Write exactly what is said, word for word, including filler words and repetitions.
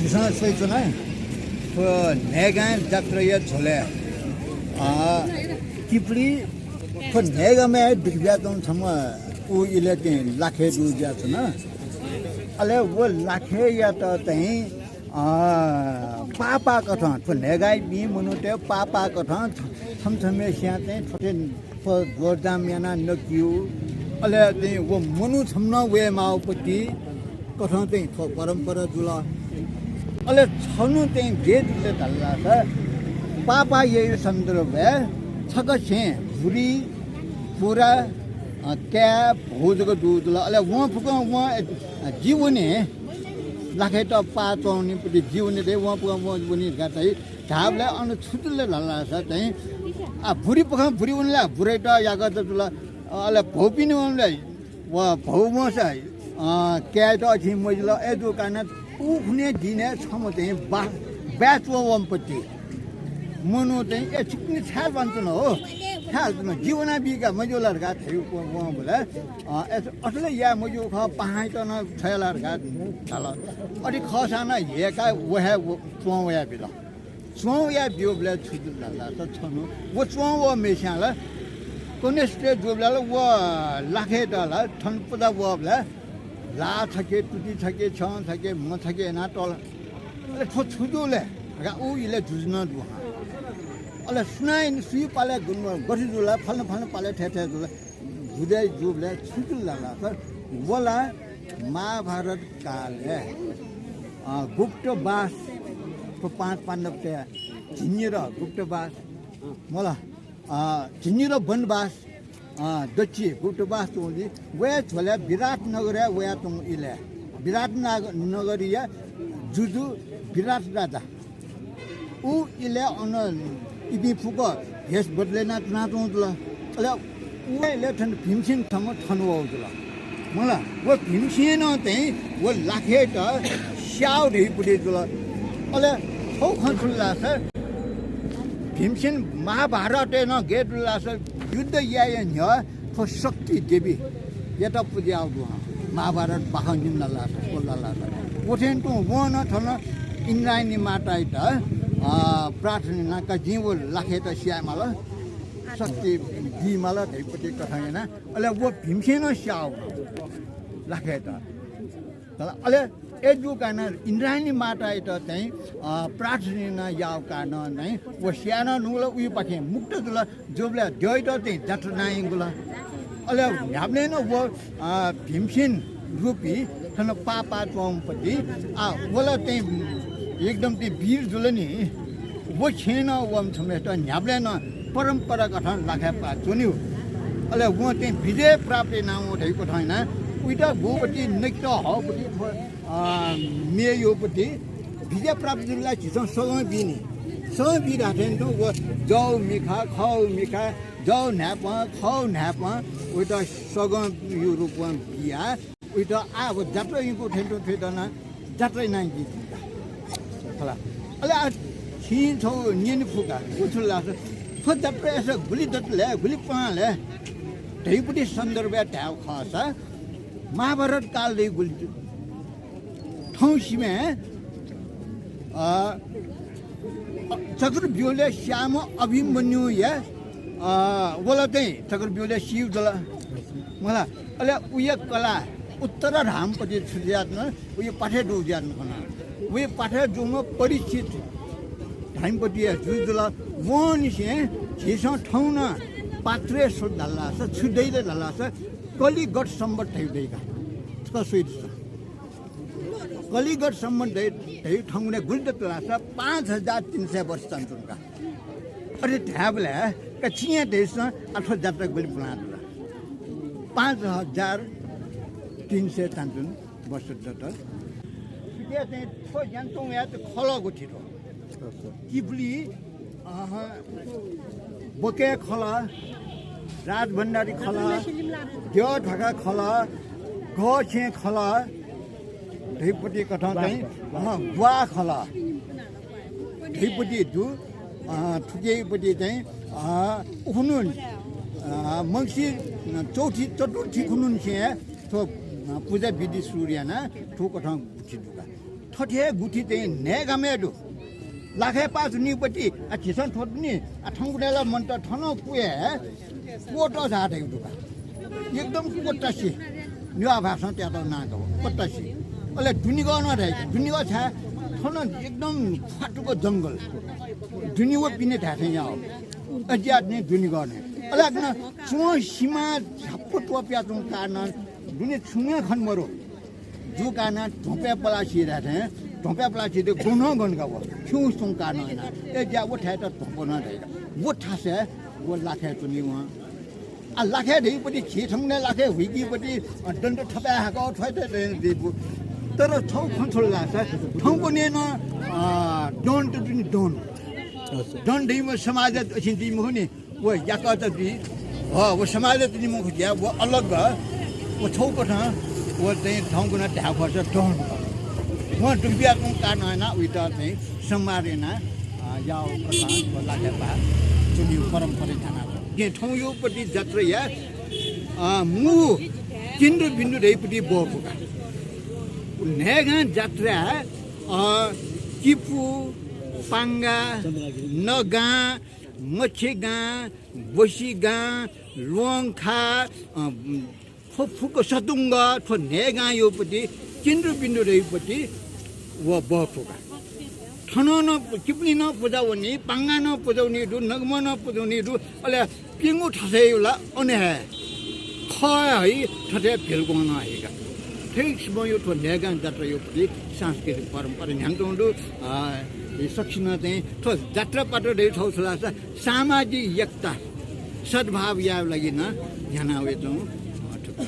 झीसं स्वयाच्वना, थ्व न्हय्गां जात्राया झ्वलय्, अ, तिपुली थ्व न्हय्गामय् दुबियाच्वंगु छम्ह उ इलय् तिनि लाखे दुबियाच्वन। अले व लाखेयात चाहिँ, अ, पाः पाः कथं, थ्व न्हय्गांयापिं मनूतय् पाः पाः कथं छम्ह छम्हय्सियां चाहिँ थ्व थ्व जोरजाम यानाः नकिउ। अले चाहिँ व मनू छम्ह नं वयेमाःगु पति कथं चाहिँ थ्व परम्परा जुल। अले छन्हु चाहिँ गय् जुल धाल धाःसा, पाः पाः याइगु सन्दर्भय् छकः छेँ भुरी, पुरा, अ, काय्, भौ जक दुगु जुल। अले वं फुक्कं वं, अ, जि वने, लाखेयात पाः च्वंगुपति जि वने दइ, वं फुक्कं वं वने धकाः धाइ। धाःबलय् अन छु जुल धाल धाःसा चाहिँ, आ, भुरी पखं भुरी वने ला, भुरीयात याकः जुल। अले भौपिनि वंबलय् व भौ वंसा, अ, काय्‌यात अथे मजिल। अय्‌जूगु कारणं उखुन्हु दिनय् छम्ह चाहिँ बा-, बाय् च्वंम्ह पति मनू चाहिँ, ए, छिकपिनि छाय् च्वनाच्वन हो? छाय् च्वनाच्वन? जि वनाबी का, मज्यू ला धकाः धयागु वंबलय्, अ, अथे ला याये मज्यू खः, पाहांयात नं छ्वये ला धकाः धाल। अथे खःसां नं हेकाः व हे व-, च्वं वयाबिल। च्वं वयाः ब्यूबलय् छु जुल धाःसा छन्हु व च्वं वःम्हय्सियां ला कन्हय् सुथय् जूबलय् ला व लाखेयात ला थन पुजा वःबलय् ल्हाः छखे, तुति छखे, छ्यं छखे, म्ह छखे यानाः तल। अले थ्व छु जुल ले धकाः उ इलय् जुजु नं दु हं। अले सुनां सुया पालय् गुन-, गथे जुल, फलाना फलाना पालय् थथे थथे जुल। जुजु जूबलय् छु जुल धाःसा व ला महाभारत कालय्, अ, गुप्तवास, थ्व पाँच पाण्डवतय् झिंनिदँ गुप्तवास, मला, अ, झिंनिदँ वनवास, अ, दच्छि गुप्तवास च्वंगु जुइ। वया झ्वलय् विराटनगरय् वयाच्वंगु इलय् विराटनाग-, नगरया जुजु विराट राजा। उ इलय् अन इपिं फुक्क भेष बदले यानाः च्वनाच्वंगु जुल। अले उ इलय् थन भीमसेन छम्ह थन वःगु जुल। मला, व भीमसेनं चाहिँ व लाखेयात स्याः धइगु पति जुल। अले थ्व खँ छु धाःसा भीमसेन महाभारतय् नं गय् जुल धाःसा युद्ध याये न्ह्यः थ्व शक्ति देवीयात पुज्याःगु दु हं। महाभारत बाखं निं धाल धाःसा, स्वल धाल धाःसा। व थें तुं वं नं थन इन्द्रायणी मातायात, अ, प्रार्थना यानाः का जिं व लाखेयात स्याये माल, शक्ति बी माल धइगु पति कथं यानाः। अले व भीमसेनं स्याः लाखेयात। तर अले अय्‌जूगु कारणं इन्द्रायणी मातायात चाहिँ, अ, प्रार्थना यानाः याःगु कारणं चाहिँ व स्याये नं नुगल, उइपाखें मुक्त जुल। जूबलय् द्यःयात चाहिँ जात्रा यानाः यंकल। अले न्ह्याबलें नं व, अ, भीमसेन रूपी थन पाः पाः च्वंम्ह पति, आ, व ला चाहिँ एकदम चाहिँ वीर जुल नि। व छेँय् नं वःम्ह छम्हय्सित न्ह्याबलें नं परम्परा कथं लाखेपाः च्वनीगु। अले वं चाहिँ विजय प्राप्त यानावं धइगु कथं यानाः उइत गुपति नकित हःपति थ्व, अ, मेयुपति विजय प्राप्त जुल ला झीसं सगं बी नि। सगं बी धाःथें तुं व जव मिखा, खव मिखा, जव न्हाय्पं, खव न्हाय्पं उइत सगंया रूपं बियाः उइत आः व जात्रा यंकू थें तुं थुइत नं जात्रा यानाः यंकी धुंका। खला। अले आः छिं छगू न्यने फु का, उ छु धाःसा थ्व जात्रा याःसा गुलि दत ले, गुलि प्वां ले धइगुपति सन्दर्भय् धायेगु खःसा महाभारत काल धइगु गुलि दु। थौं सिबें, अ, चक्रव्यूहलय् स्याःम्ह अभिमन्युया, अ, व ला चाहिँ चक्रव्यूहलय् सीगु जुल। मला, अले उया कलाः उत्तरा धाःम्ह पति छु जुयाच्वन, उया प्वाथय् दुगु जुयाच्वन खना। उया प्वाथय् दुम्ह परीक्षित धाःम्ह पति हे जुजु जुल। वंनिसें झीसं थौं नं पात्रय् स्वल धाल धाःसा, छु दइ ले धाल धाःसा, कलिगत संवत् धइगु दइ का। थ्व स्वयादिसँ। कलिगत संवत् धइ, धइगु थौंकन्हय् गुलि दत धाःसा पाँच हजार तीन सय वर्ष चानाच्वन का। अथे धायेबलय् का छिं धयादिसँ, आः थ्व जात्रा गुलि प्वां जुल? पाँच हजार तीन सय चानाच्वन वर्ष दत। थुकी चाहिँ थ्व ज्यानचौं वयात खलः गुथि दु। तिपुली, अहँ, बके खलः, राजभण्डारी खलः, द्यः धका खलः, गःछेँ खलः धइगुपति कथं चाहिँ, अहँ, ग्वाः खलः धइगुपति दु। अहँ, थुकियापति चाहिँ, अहँ, उखुन्हु, अहँ, मंसिर चौथि, चतुर्थी खुन्हुनिसें थ्व, अहँ, पुजा विधि सुरु यानाः थुकथं गुथि दु का। थथे गुथि चाहिँ न्हय्गामय् दु। लाखाय् पाः च्वनीपति, आ, झीसं थ्व दु नि, आ, थौंकन्हय् ला मन्त थनं क्वय्, क्वतः झाः धइगु दु का। एकदम क्वतासि, नेवाः भाषां तयातःगु नां का, क्वतासि। अले दुनेगः नं धाइ, दुनेगः छाय् थन एकदम ख्वातुक जंगल। दुने व पिने धाये थें याः। अज्याःगु दुनेगः नं। अले हाकनं च्वं सिमा झाप्पु त्वपुयाच्वंगु कारणं दुने छुं हे खने मरु। जूगु कारणं ध्वंपय् पलासि धाये थें, ध्वंपय् पलासि दु गन गन का व। खिउँसे च्वंगु कारणं यानाः। अय् ज्या व थाय्‌यात ध्वंप नं धाइ का। व थासय् व लाखाय् च्वनी वं। आ, लाखाय् धइपति झी थौंकन्हय् लाखाय् हुइकीपति, अ, दन्त थपाय् हाकः थ्वय्‌त दय्‌न दइगु। तर छगू खँ छु धाःसा, थौंकन्हय् नं, अ, दन त दु नि दन। हजुर। दन धइम्ह समाजय् अथे दइ मखु नि। व याकःचा जुइ, ह, व समाजय् तिनि मखु जुया, व अलग, व छगू कथं, व चाहिँ थौंकन्हय् धाये खःसा दन। वं दुबियाच्वंगु कारणं यानाः वइत चाहिँ संहार यानाः, अ, याःगु कथं व लाखाय् पाः च्वनीगु परम्परा न्ह्यानाच्वंगु। थौंयागुपति जात्राया, अ, मू केन्द्रबिन्दु धइपति बहःफु का। न्हय्गां जात्राय्, अ, किपू, पांगा, नगां, मछिगां, बोसिगां, ल्वंखा, अ, थ्व फुक्क सतुंग, थ्व न्हय्गांयागुपति केन्द्रबिन्दु धइगुपति व बहःफु का। थनं नं, किपुलिं नं पुजा वनी, पांगां नं पुजा वनी दु, नगमं नं पुजा वनी दु, अले प्यंगू थासय् ला अन हे खः हे, थथे भेलग्वं नं हे का। थ्व सिबंयागु थ्व न्हय्गां जात्रायागुपति सांस्कृतिक परम्परा न्ह्यानाच्वंगु दु। अ, सकसिनं चाहिँ थ्व जात्रापात्रा धइगु थ्व छु धाःसा सामाजिक एकता, सद्भाव यायेगु लागि नं न्ह्याना वयाच्वंगु, अ, थुकी।